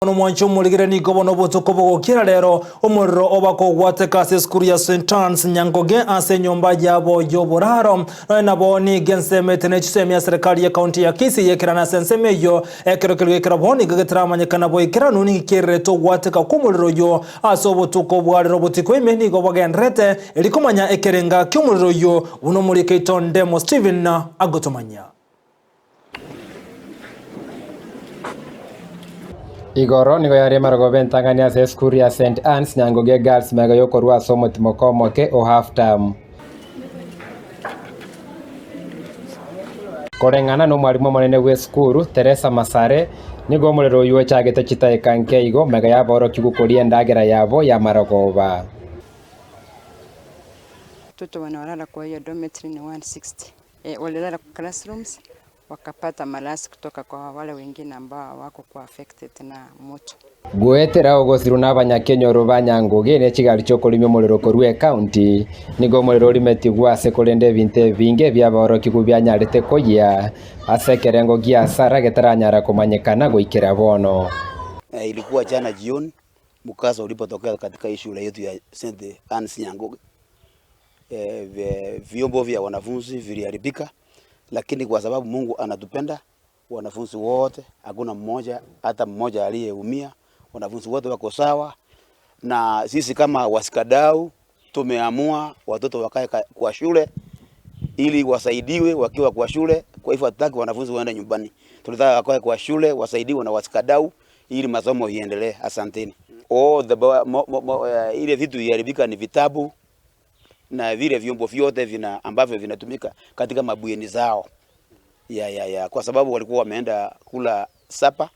Bono mwanche omorigere nigo bono obotuko bogokiera rero, omorero oba kogwateka ase esukuru ya St Anne's Nyangoge ase enyomba yabo y'oboraro. Nonya nabo nigo ensemo ete ne chisemi ya serikali ye county ya Kisii yekerana ase ensemo eyio. Ekero keria gekera bo nigo getaramanyekana boikeranu ninki kererete ogwateka kw'omorero oyio ase obotuko bwa rero botiko ime nigo bogendererete eri komanya ekerenga ki'omorero oyio buna omoriki oito Ndemo Stephen agotomanyia. Igoro nigo yare emerogo b'entang'ani ase esukuru ya St Anne's Nyangoge Girls magega y'okorua ase omotimoko omoke o half term. Koreng'ana nomwalimu omonene bw'esukuru, Teresa Masare, nigo omorero oyio ochagete chitaeka nke igo magega y'aborokigwa koria endagera yabo y'amarogoba. Watoto wanaolala kwa hiyo dormitory ni 160. Walilala kwa classrooms wakapata malasi kutoka kwa wale wengine ambao hawakukuwa affected na moto. Goetera ogosirwa n'abanyakenyoro ba Nyangoge ne chigari chi'okorimia omorero korwa ecounty, nigo omorero orimetigwe ase korenda ebinto ebinge bi'abaorokigwa bianyarete koyia ase ekerengo gi'asara getaranyara komanyekana goikera bono. Ilikuwa jana jioni mkasa ulipotokea katika hii shule yetu ya St. Anne's Nyangoge. Vyombo vya wanafunzi viliharibika, lakini kwa sababu Mungu anatupenda wanafunzi wote, hakuna mmoja hata mmoja aliyeumia. Wanafunzi wote wako sawa, na sisi kama washikadau tumeamua watoto wakae kwa shule ili wasaidiwe wakiwa kwa shule. Kwa hivyo hatutaki wanafunzi waende nyumbani, tunataka wakae kwa shule wasaidiwe na washikadau ili masomo iendelee. Asanteni. Oh, the, mo, mo, mo, ile vitu iliharibika ni vitabu na vile vyombo vyote vina ambavyo vinatumika katika mabweni zao ya, ya, ya. Kwa sababu walikuwa wameenda kula sapa,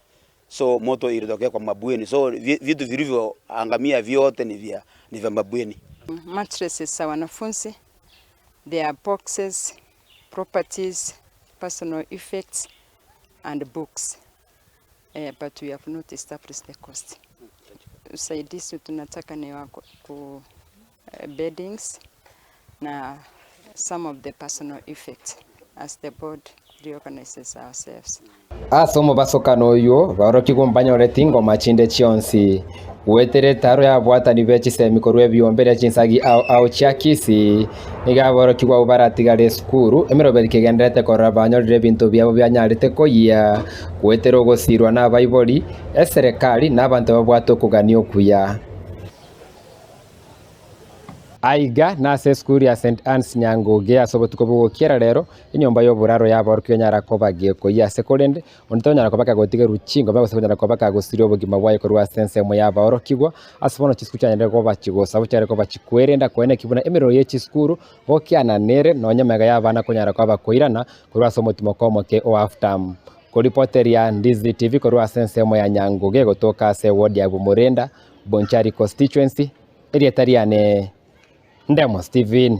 so moto ilitokea kwa mabweni, so vitu vilivyoangamia vyote ni vya ni vya mabweni. Mattresses za wanafunzi, their boxes, properties, personal effects and books. But we have not established the cost. Usaidizi tunataka ni wa ku beddings na some of the personal effects as the board reorganizes ourselves. Ase omobasokano oyio baorokigwe mbanyoreti ingoma chinde chionsi, goetera etaro y'ababwatani be chisemi korwa ebiombe ne chinsagi ao ao chia Kisii, nigo aborokigwa abwo baratigare esukuru emeroberi kegendererete korora banyorire ebinto biabo bianyarete koyia, goetera ogosirwa nabaibori, eserekari na abanto babwate okogania okuya. Aiga nase esukuru ya St Anne's Nyangoge ase obotuko bw'ogokiera rero, enyomba y'oboraro y'aborokigwa enyara koba gekoyia ase korende onde tonyara koba kagotigerwa chingoma gose konyara koba kagosiria obogima bwaye korwa ase ensemo y'abaorokigwa ase bono chisukuru chianyarire koba chigosabwa chiare koba chikwerenda koeneki buna emerero ye chisukuru gokiana nere nonya magega y'abana konyara koba koirana korwa ase omotimoko omoke o half term. Koripoteria Ndizi TV korwa ase ensemo ya Nyangoge gotoka ase eward ya Bumurenda, Bonchari Constituency, erieta riane Ndemo Stephen.